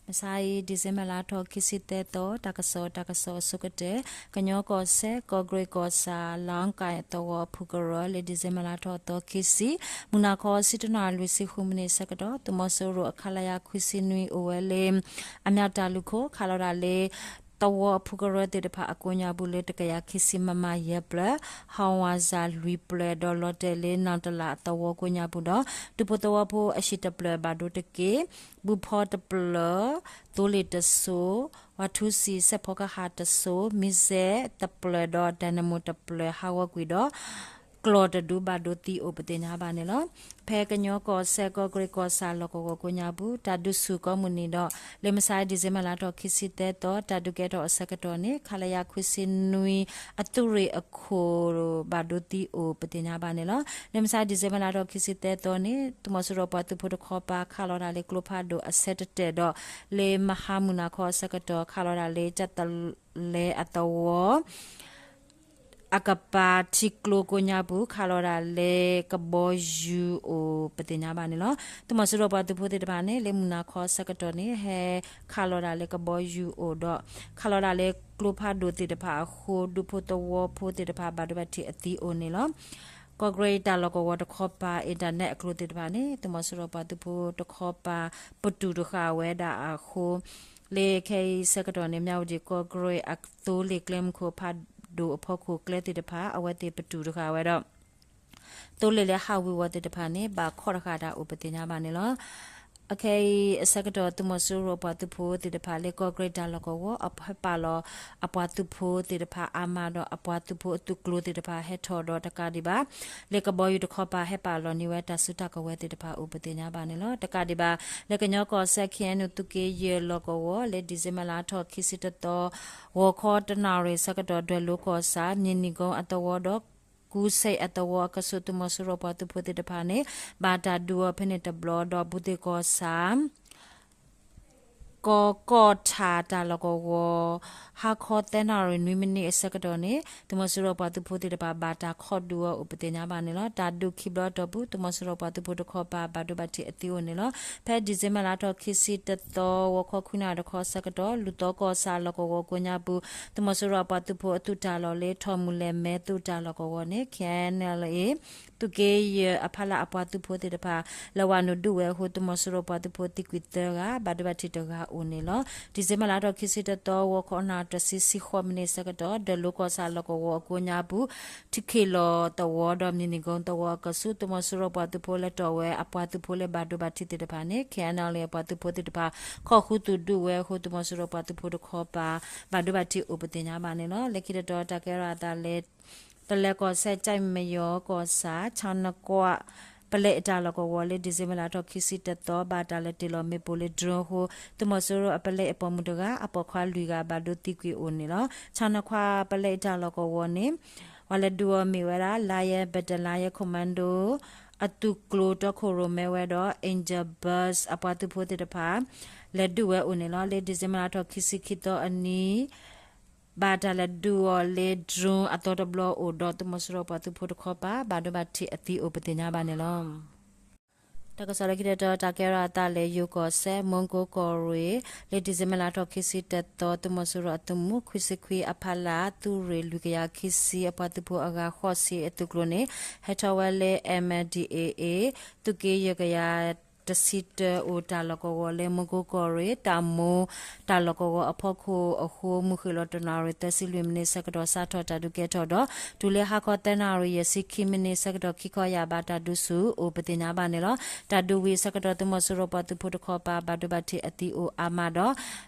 မဆါအံၤ December လါထီၣ်ခံဆံသၢသီ တၢ်ကစီၣ် တၢ်ကစီၣ်အဆိကတၢၢ်, ကညီကီၢ်စဲၣ် ကီၢ်ကရ့ၣ်ကီၢ်ဆၣ် လီကၣ်သဝီအဖုကရၢ လၢ December လါထီၣ်သီခံဆံ, မုၢ်နၤခီ ဆံတနၣ်ရံၣ်လွံၢ်ဆံဃုမံးနံးဆၢကတီၢ် သုးမီၤစိရိၤအ ခလရ ခွံဆံနွံ အိၣ်ဝဲလၢ အမၠၣ်တၢ်လုၢ်ခိၣ် ခးလီၤဒၣ်လၢ သဝီအဖုကရၢသ့ၣ်တဖၣ်အကိးညါပူၤလၢတကယၤခံဆံ မမ ယဲၢ်ဖျၢၣ်, ဟီဝါစၢ်လွံၢ်ဖျၢၣ် ဒီးလီၤတဲာ်လၢ နီၣ်တလးအသဝီကိးညါပူၤဒီး ဒူဖိသဝီဖိအဟံၣ်တဖျၢၣ်ဘၣ်ဒိတက့ၢ်, ဘုဖီတဖျၢၣ်, သိလ့ၣ်တစိၤ, ဝါထူစံၣ်စဲးဖီကဟၣ်တစိၤ, မံစဲးတဖျၢၣ်ဒီး ဒၣ်နမိၣ်တဖျၢၣ်ဟးဂီၤကွံာ်ဒီး ကျီၢ်တဒူဘၣ်ဒိသံအိၣ်ပသ့ၣ်ညါဘၣ်န့ၣ်လီၤ. ဖဲကညီကီၢ်စဲၣ် ကီၢ်ကရ့ၣ်ကီၢ်ဆၣ်လီၢ်ကဝီၤကိးညါပူၤ တၢ်ဒုးဆူၣ်ကိးမုၢ်နံၤဒီး လၢမဆါ December လါထီၣ်ခံဆံသၢသီ တၢ်ဒုးကဲထီၣ်အဆၢကတီၢ်န့ၣ် ခလရခွံဆံနွံ အသုးရ့ၣ်အခိၣ် ဘၣ်ဒိသံအိၣ်ပသ့ၣ်ညါဘၣ်န့ၣ်လီၤ. လၢမဆါ December လါထီၣ်ခံဆံသၢသီန့ၣ် သုးမီၤစိရိၤပှၤသုးဖိတခီပၤ ခးလီၤဒၣ်လၢကျိဖးဒိၣ်အဆၢတတဲာ်ဒီး လၢမဟါမုၢ်နၤခီအဆၢကတီၢ် ခးလီၤဒၣ်လၢ ကၠၣ်သလဲအသဝီ အကပၤထံကျိကိးညါပူၤ ခးလီၤဒၣ်လၢကဘီယူၤအိၣ်ပသ့ၣ်ညါဘၣ်န့ၣ်လီၤ. သုးမီၤစိရိၤပှၤသုးဖိသ့ၣ်တဖၣ်န့ၣ် လၢမုၢ်နၤခီအဆၢကတီၢ်န့ၣ် ဟဲခးလီၤဒၣ်လၢကဘီယူၤအိၣ်ဒီး ခးလီၤဒၣ်လၢကျိဖးဒိၣ်သ့ၣ်တဖၣ်အဃိ ဒူဖိသဝီဖိသ့ၣ်တဖၣ် ဘၣ်ဒိဘၣ်ထံးအသံအိၣ်န့ၣ်လီၤ. ကီၢ်ကရ့ၣ်တၢ်လီၢ်ကဝီၤတခီပၤ internet အကျိၤသ့ၣ်တဖၣ်န့ၣ် သုးမီၤစိရိၤပှၤသုးဖိတခီပၤ ပတုာ်တဃာ်ဝဲဒၣ်အဃိ လၢခဲအံၤဆၢကတီၢ်န့ၣ် မၠၣ်ဝတံၣ် ကီၢ်ကရ့ၣ်အသိလ့ၣ်ကျဲမုၢ်ခိၣ်ဖးဒိၣ်အဖီခိၣ်ကျဲသ့ၣ်တဖၣ် အဝဲသ့ၣ်ပတုာ်တဃာ်ဝဲဒီး သိလ့ၣ်လၢဟးဝ့ၤဝီၤသ့ၣ်တဖၣ်န့ၣ် ဘၣ်ခီၣ်တဃာ်တၢ်အိၣ်ပသ့ၣ်ညါဘၣ်န့ၣ်လီၤ. အခဲအံၤအဆၢကတီၢ် သုးမီၤစိရိၤအပှၤသုးဖိသ့ၣ်တဖၣ်လၢကီၢ်ကရ့ၣ်တၢ်လီၢ်ကဝီၤ အဟဲပာ်လီၤအပှၤသုးဖိသ့ၣ်တဖၣ်အါမးဒီး အပှၤသုးဖိအသုးကျိၤသ့ၣ်တဖၣ်ဟဲထီၣ်ဒီးတကးဒံးဘၣ် လၢကဘီယူၤတခီပၤဟဲပာ်လီၤန့ၢ်ဝဲတၢ်စုတၢ်ကဝဲၤသ့ၣ်တဖၣ်အိၣ်ပသ့ၣ်ညါဘၣ်န့ၣ်လီၤ. တကးဒံးဘၣ် လၢကညီကီၢ်စဲၣ် ခ့ၣ်အဲၣ်ယူၣ် သုးက့ယဲၢ်လီၢ်ကဝီၤ လၢ December လါထီၣ်ခံဆံတသီ ဂီၤခီတနၣ်ရံၣ်ဆၢကတီၢ် ဒွဲၣ်လိၤကီၢ်ဆၣ် မၠ့ၣ်နံၣ်ကိအသဝီဒီး ကူစဲးအသဝီအကဆူး သုးမီၤစိရိၤပှၤသုးဖိသ့ၣ်တဖၣ်န့ၣ် ဘၣ်တၢ်ဒုးအီၤဖဲန့ၣ်တဘျီဒီး ဘူးသ့ၣ်ကီၢ်ဆၣ် ကီၢ်ကီၢ်ထးတၢ်လီၢ်ကဝီၤ ဟါခီသၢနၣ်ရံၣ်နွံမံးနံးအဆၢကတီၢ်န့ၣ် သုးမီၤစိရိၤပှၤသုးဖိသ့ၣ်တဖၣ် ဘၣ်တၢ်ခီၣ်ဒုးအီၤအိၣ်ပသ့ၣ်ညါဘၣ်န့ၣ်လီၤ. တၢ်ဒုးခံဘျီအတီၢ်ပူၤ သုးမီၤစိရိၤပှၤသုးဖိတခီပၤ ဘၣ်ဒိဘၣ်ထံးအသံအိၣ်န့ၣ်လီၤ. ဖဲ December လါထီၣ်ခံဆံတသီ ဂီၤခီခွံနၣ်ရံၣ်တခီအဆၢကတီၢ် လူၢ်သီကီၢ်ဆၣ်လီၢ်ကဝီၤကိးညါပူၤ သုးမီၤစိရိၤအပှၤသုးဖိအသုးတၢ်လီၢ်လၢ ထီၣ်မူၤလဲၣ်မဲသုးတၢ်လီၢ်ကဝီၤန့ၣ် ခ့ၣ်အဲၣ်ယူၣ် သုးက့ယဲၢ်အဖီလာ်အပှၤသုးဖိသ့ၣ်တဖၣ် လဲၤဝးနုာ်ဒုးဝဲအဃိ သုးမီၤစိရိၤပှၤသုးဖိသံကွံာ်သၢဂၤ ဘၣ်ဒိဘၣ်ထံးတဂၤအိၣ်န့ၣ်လီၤ. December လါထီၣ်ခံဆံတသီ ဂီၤခီနၣ်ရံၣ်တဆံ ဆံဃိးမံးနံးအဆၢကတီၢ် ဒွဲၣ်လိၤကီၢ်ဆၣ်လီၢ်ကဝီၤအကိးညါပူၤ ထံခ့ၣ်လီၤသဝီဒီး မၠ့ၣ်နံၣ်ကိသဝီအကဆူး သုးမီၤစိရိၤပှၤသုးဖိလဲၤတီၢ်ဝဲအပှၤသုးဖိလၢဘၣ်ဒိဘၣ်ထံးသ့ၣ်တဖၣ်န့ၣ် ခ့ၣ်အဲၣ်ယူၣ် အပှၤသုးဖိသ့ၣ်တဖၣ် ခီၣ်ဃုသူၣ်ဒုးဝဲအဃိ သုးမီၤစိရိၤပှၤသုးဖိတခီပၤ ဘၣ်ဒိဘၣ်ထံးအိၣ်ပသ့ၣ်ညါဘၣ်န့ၣ်လီၤ. လၢခံတတီၤ တၢ်ကဲထီၣ်အသးလၢ တလၢၤကီၢ်စဲၣ် ကၠဲၣ်မယီၤကီၢ်ဆၣ် ဆၣ်နကွၢ် ပလဲအတၢ်လီၢ်ကဝီၤလၢ December လါထီၣ်ခံဆံတသီ ဘၣ်တၢ်လဲၤတ့ၢ်လီၤမ့ၣ်ပိၢ်လၢ drone အဃိ သုးမီၤစိရိၤအပလဲအပိာ်မုၣ်တဂၤ အပိာ်ခွါလွံၢ်ဂၤ ဘၣ်ဒိသံကွံာ်အိၣ်န့ၣ်လီၤ. ဆၣ်နကွၢ်ပလဲအတၢ်လီၢ်ကဝီၤန့ၣ် ပှၤလဲၤဒုးအီၤမ့ၢ်ဝဲဒၣ် Lion Battalion Commando အသုးကျိၤတီခိၣ်ရိၣ်မဲဝဲဒီး Angel Birds အပှၤသုးဖိသ့ၣ်တဖၣ် လဲၤဒုးဝဲအိၣ်န့ၣ်လီၤ. လၢ December လါထီၣ်ခံဆံခံသီအနံၤ ဘၣ်တၢ်လဲၤဒုးအီၤလၢ drone အသီတဘျီအိၣ်ဒီး သုးမီၤစိရိၤပှၤသုးဖိတခီပၤ ဘၣ်ဒိဘၣ်ထံးအသံအိၣ်ပသ့ၣ်ညါဘၣ်န့ၣ်လီၤ. တၢ်ကစီၣ်လၢခံတတီၤ တၢ်ကဲထီၣ်အသးလၢယိၤကီၢ်စဲၣ် မူကီၢ်ကီၢ်ရ့ၣ် လၢ December လါထီၣ်ခံဆံတသီ သုးမီၤစိရိၤအသုးမုၢ်ခွံဆံခွံအဖီလာ် သုးရ့ၣ်လွံၢ်ကယၤခံဆံ အပှၤသုးဖိအဂၤဃိးဆံအသုးကျိၤန့ၣ် ဟဲထီၣ်ဝဲလၢ MNDAA သုးက့ယဲၢ်ကယၤတဆံတၢ အိၣ်တၢ်လီၢ်ကဝီၤလၢ မူကီၢ်ကီၢ်ရ့ၣ် တၢ်မိၢ်တၢ်လီၢ်ကဝီၤအဖီခိၣ်အဃိ မုၢ်ဃ့ၢ်လီၤတနၣ်ရံၣ်သၢဆံလွံၢ်မံးနံးဆၢကတီၢ် စးထီၣ်တၢ်ဒုးကဲထီၣ်ဒီး တုၤလၢဟါခီသၢနၣ်ရံၣ်ယဲၢ်ဆံခံမံးနံးဆၢကတီၢ် ခံခီယာ်ဘးတၢ်ဒုးဆူၣ်အိၣ်ပသ့ၣ်ညါဘၣ်န့ၣ်လီၤ. တၢ်ဒုးဝံၤအဆၢကတီၢ် သုးမီၤစိရိၤပှၤသုးဖိတခီပၤ ဘၣ်ဒိဘၣ်ထံးအသံအိၣ်အါမးဒီး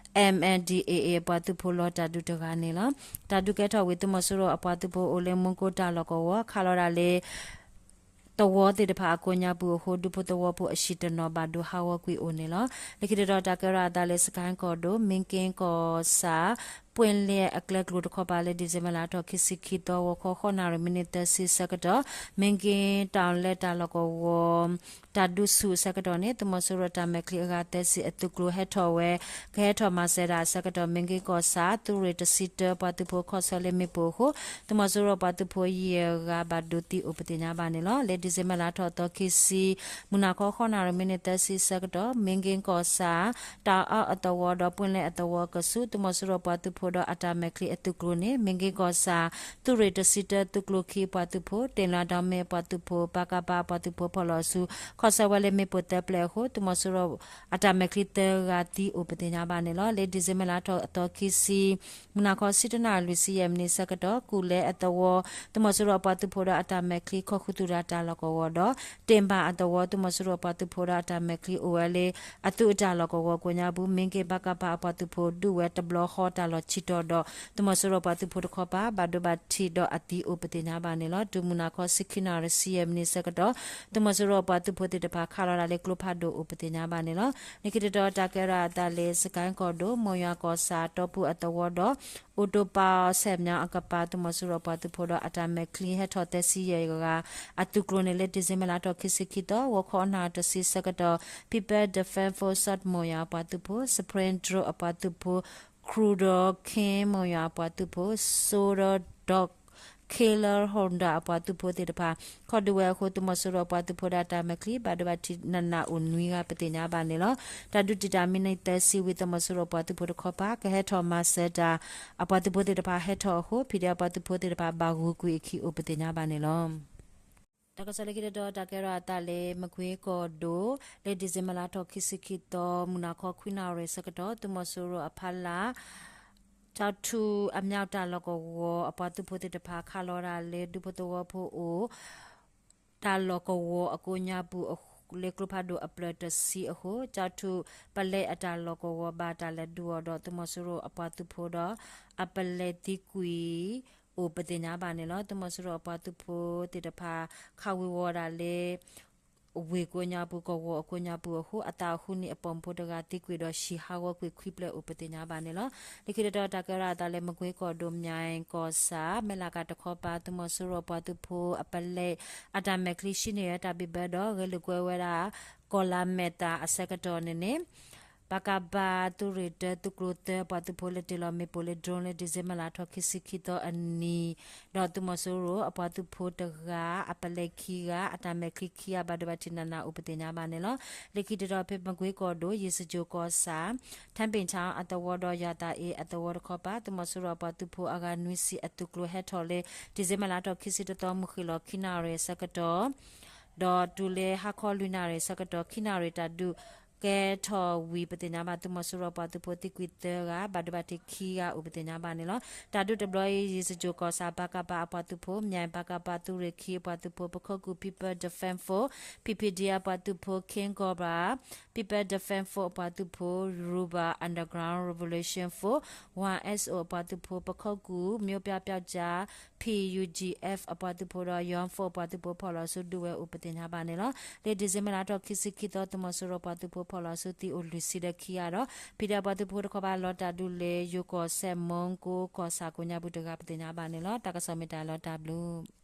MNDAA အပှၤသုးဖိလီၤတၢ်ဒုးတဂၤန့ၣ်လီၤ. တၢ်ဒုးကဲထီၣ်ဝံၤ သုးမီၤစိရိၤအပှၤသုးဖိအိၣ်လၢမူကီၢ်တၢ်လီၢ်ကဝီၤ ခးလီၤဒၣ်လၢ သဝီသ့ၣ်တဖၣ်အကိးညါပူၤအဃိ ဒူဖိသဝီဖိအဟံၣ်တနီၤဘၣ်ဒိဟးဂီၤကွံာ်အိၣ်န့ၣ်လီၤ. လၢခံတတီၤ တၢ်ကဲထီၣ်အသးလၢ စကဲၣ်ကီၢ်ဒိၣ် မ့ၢ်က့ကီၢ်ဆၣ် ပွင့်လင်းအကျဲကျိၤတခီပၤလၢ December လါထီၣ်ခံဆံခံသီ ဂီၤခီဃိးနၣ်ရံၣ်မံးနံးသၢဆံဆၢကတီၢ် မ့ၢ်က့ၤတီၤလဲတၢ်လီၢ်ကဝီၤ တၢ်ဒုးဆူၣ်အဆၢကတီၢ်န့ၣ် သုးမီၤစိရိၤတၢ်မဲာ်ချံအဂၤသၢဆံအသုးကျိၤဟဲထီၣ်ဝဲ ကဟဲထီၣ်မၤစၢၤတၢ်အဆၢကတီၢ် မ့ၢ်က့ၤကီၢ်ဆၣ် သုးရ့ၣ်တဆံတၢအပှၤသုးဖိခီဆၢလၢမ့ၣ်ပိၢ်အဃိ သုးမီၤစိရိၤပှၤသုးဖိယဲၢ်ဂၤဘၣ်ဒိးသံအိၣ်ပသ့ၣ်ညါဘၣ်န့ၣ်လီၤ. လၢ December လါထီၣ်သီခံဆံ မုၢ်နၤခီဃိးနၣ်ရံၣ်မံးနံးသၢဆံဆၢကတီၢ် မ့ၢ်က့ၤကီၢ်ဆၣ် တၢ်အီအသဝီဒီး ပွင့်လင်းအသဝီကဆူး သုးမီၤစိရိၤပှၤသုးဖိဒီးအတၢ်မဲာ်ချံအသုးကျိၤန့ၣ် မ့ၢ်က့ၤကီၢ်ဆၣ် သုးရ့ၣ်တဆံတၢသုးကျိၤခံအပှၤသုးဖိ တ့ၢ်လီၤဒီးမ့ၢ်အပှၤသုးဖိ ပကဖ အပှၤသုးဖိဖီၣ်လီၤဆူ ခီဆၢဝဲလၢမ့ၣ်ပိၢ်သၢပျဲၢ်အဃိ သုးမီၤစိရိၤအတၢ်မဲာ်ချံသၢဂၤသံအိၣ်ပသ့ၣ်ညါဘၣ်န့ၣ်လီၤ. လၢ December လါထီၣ်အသီခံဆံ မုၢ်နၤခီဆံတၢနၣ်ရံၣ်လွံၢ်ဆံယဲၢ်မံးနံးဆၢကတီၢ် ကူၣ်လဲအသဝီ သုးမီၤစိရိၤအပှၤသုးဖိဒီးအတၢ်မဲာ်ချံခီၣ်ဃုာ်သူၣ်တၢ်တၢ်လီၢ်ကဝီၤဒီး တ့ၢ်ဘၣ်အသဝီ သုးမီၤစိရိၤအပှၤသုးဖိဒီးအတၢ်မဲာ်ချံအိၣ်ဝဲလၢ အသုးအတၢ်လီၢ်ကဝီၤကိးညါပူၤ မ့ၢ်က့ၤပကဖအပှၤသုးဖိဒုးဝဲတဘျီဃီတၢ်လီၢ်ဆံတီၤဒီး သုးမီၤစိရိၤပှၤသုးဖိတခီပၤ ဘၣ်ဒိဘၣ်ထံးဒီးအသံအိၣ်ပသ့ၣ်ညါဘၣ်န့ၣ်လီၤ. တုၤမုၢ်နၤခီဆံခံနၣ်ရံၣ်ဆံယဲၢ်မံးနံးဆၢကတီၢ် သုးမီၤစိရိၤအပှၤသုးဖိသ့ၣ်တဖၣ် ခးလီၤဒၣ်လၢကျိဖးဒိၣ်အိၣ်ပသ့ၣ်ညါဘၣ်န့ၣ်လီၤ. လၢခံတတီၤတၢ်ကဲထီၣ်အသးလၢ စကဲၣ်ကီၢ်ဒိၣ် မိၢ်ယွၤကီၢ်ဆၣ် တီပူၤအသဝီဒီး အိၣ်တိၢ်ပာ်အီၤဆဲးမၠီအကပၤ သုးမီၤစိရိၤအပှၤသုးဖိဒီးအတၢ်မဲာ်ချံဟဲထီၣ်သၢဆံယဲၢ်ဂၤ အသုးကျိၤန့ၣ်လၢ December လါထီၣ်ခံဆံခံသီ ဂီၤခီနၣ်ရံၣ်တဆံဆၢကတီၢ် People Defense Force South မိၢ်ယွၤအပှၤသုးဖိ Spring Drone အပှၤသုးဖိ ခရူဒီးခ့မိၢ်ယွၤအပှၤသုးဖိ စိဒီးဒီး ခ့လၢ Honda အပှၤသုးဖိသ့ၣ်တဖၣ် ခီဒုးဝဲအဃိ သုးမီၤစိရိၤအပှၤသုးဖိဒီးအတၢ်မဲာ်ချံ ဘၣ်ဒိဘၣ်ထံးနးနးအိၣ်နွံဂၤပသ့ၣ်ညါဘၣ်န့ၣ်လီၤ. တၢ်ဒုးတံာ်တာ်မံးနံးသၢဆံဝံၤ သုးမီၤစိရိၤအပှၤသုးဖိတခီပၤ ကဟဲထီၣ်မၤစၢၤတၢ် အပှၤသုးဖိသ့ၣ်တဖၣ်ဟဲထီၣ်အဃိ ဖံးဒဲးအပှၤသုးဖိသ့ၣ်တဖၣ် ဘၣ်ဂုာ်ကွံာ်အခံအိၣ်ပသ့ၣ်ညါဘၣ်န့ၣ်လီၤ. တၢ်ကစီၣ်လၢခံတတီၤ တၢ်ကဲထီၣ်အသးလၢ မကွ့ကီၢ်ဒိၣ် လၢ December လါထီၣ်ခံဆံခံသီ မုၢ်နၤခီခွံနၣ်ရံၣ်ဆၢကတီၢ် သုးမီၤစိရိၤအဖီလာ် ကၠီထူအမြောက်တၢ်လီၢ်ကဝီၤ အပှၤသုးဖိသ့ၣ်တဖၣ် ခးလီၤဒၣ်လၢဒူဖိသဝီဖိအိၣ် တၢ်လီၢ်ကဝီၤအကိးညါပူၤ လၢကျိဖးဒိၣ်အဖျၢၣ်တဆံအဃိ ကၠီထူပလဲအတၢ်လီၢ်ကဝီၤဘၣ်တၢ်လဲၤဒုးအီၤဒီး သုးမီၤစိရိၤအပှၤသုးဖိဒီး အပလဲသံကွံာ်အိၣ်ပသ့ၣ်ညါဘၣ်န့ၣ်လီၤ. သုးမီၤစိရိၤအပှၤသုးဖိသ့ၣ်တဖၣ် ခးဝ့ၤဝီၤဒၣ်လၢ ဝ့ၢ်ကိးညါပူၤ ကဝီၤအကိးညါပူၤအဃိ အသးအဃုန့ၣ် အပိာ်မုၣ်ဖိတဂၤသံကွံာ်ဒီး ဟံၣ်ဟးဂီၤကွံာ်ခွံဖျၢၣ်အိၣ်ပသ့ၣ်ညါဘၣ်န့ၣ်လီၤ. လၢခံတတီၤ တၢ်ကဲထီၣ်အသးလၢ မကွ့ကီၢ်ဒိၣ် မၠဲၣ်ကီၢ်ဆၣ် မဲၢ်လးကၤတခီပၤ သုးမီၤစိရိၤအပှၤသုးဖိအပလဲ အတၢ်မဲာ်ချံ ရှံန့ၢ်ဝဲတၢ်ဘံၣ်ဘၢဒီး ဂဲၤလိာ်ကွဲဝဲဒၣ် ကီၢ်လၤမဲာ်သၣ်အဆၢကတီၢ်န့ၣ်န့ၣ် ပကဖ သုးရ့ၣ်တၢ သုးကျိၤသၢအပှၤသုးဖိလၢတ့ၢ်လီၤမ့ၣ်ပိၢ်လၢ drone လၢ December လါထီၣ်ခံဆံခံသီအနံၤ ဒီးသုးမီၤစိရိၤအပှၤသုးဖိတဂၤ အပလဲခံဂၤ အတၢ်မဲာ်ချံခံဂၤ ဘၣ်ဒိဘၣ်ထံးနးနးအိၣ်ပသ့ၣ်ညါဘၣ်န့ၣ်လီၤ. လၢခံတတီၤဖဲမကွ့ကီၢ်ဒိၣ် ယ့ၣ်စကၠိၣ်ကီၢ်ဆၣ် ထၢဘ့ၣ်ထၣ်အသဝီဒီး ယၤသးအ့အသဝီတခီပၤ သုးမီၤစိရိၤအပှၤသုးဖိအဂၤနွံဆံအသုးကျိၤဟဲထီၣ်လၢ December လါထီၣ်ခံဆံတသီ မုၢ်ဃ့ၢ်လီၤခံနၣ်ရံၣ်အဆၢကတီၢ် ဒီးတုၤလၢဟါခီလွံၢ်နၣ်ရံၣ်အဆၢကတီၢ် ခံနၣ်ရံၣ်တၢ်ဒုးကဲထီၣ်ဝံၤပသ့ၣ်ညါဘၣ် သုးမီၤစိရိၤအပှၤသုးဖိသံကွံာ်သၢဂၤ ဘၣ်ဒိဘၣ်ထံးခံဂၤအိၣ်ပသ့ၣ်ညါဘၣ်န့ၣ်လီၤ. တၢ်ဒုးတဘျီအံၤ ယ့ၣ်စကၠိၣ်ကီၢ်ဆၣ် ပကဖ အပှၤသုးဖိ မၠဲၣ် ပကဖ သုးရ့ၣ်ခံအပှၤသုးဖိ ပခိၣ်ကူၣ် People Defense Force ပီၣ်ပီၣ်ဒံ အပှၤသုးဖိ King Cobra People Defense Force အပှၤသုးဖိ Yoruba Underground Revolution Force ဝါ S O အပှၤသုးဖိ ပခိၣ်ကူၣ် မျိုးပြပျောက်ကျား P U G F အပှၤသုးဖိဒီး Young Force အပှၤသုးဖိဖီၣ်လီၤဆူဒုးဝဲအိၣ်ပသ့ၣ်ညါဘၣ်န့ၣ်လီၤ. လၢ December လါထီၣ်ခံဆံခံသီ သုးမီၤစိရိၤပှၤသုးဖိဖီၣ်လီၤဆူသံအိၣ်လွံၢ်ဆံဒီးခံဂၤဒီး ဖံးဒဲးအပှၤသုးဖိတခီပၤလီၤတၢ်ဒုးလၢ ယိၤကီၢ်စဲၣ် မူကီၢ်ဆၣ်ကိးညါပူၤတဂၤပသ့ၣ်ညါဘၣ်န့ၣ်လီၤ. တၢ်ကစီၣ်မ့ၢ်တၢ်လီၤတၢ်ဘျုး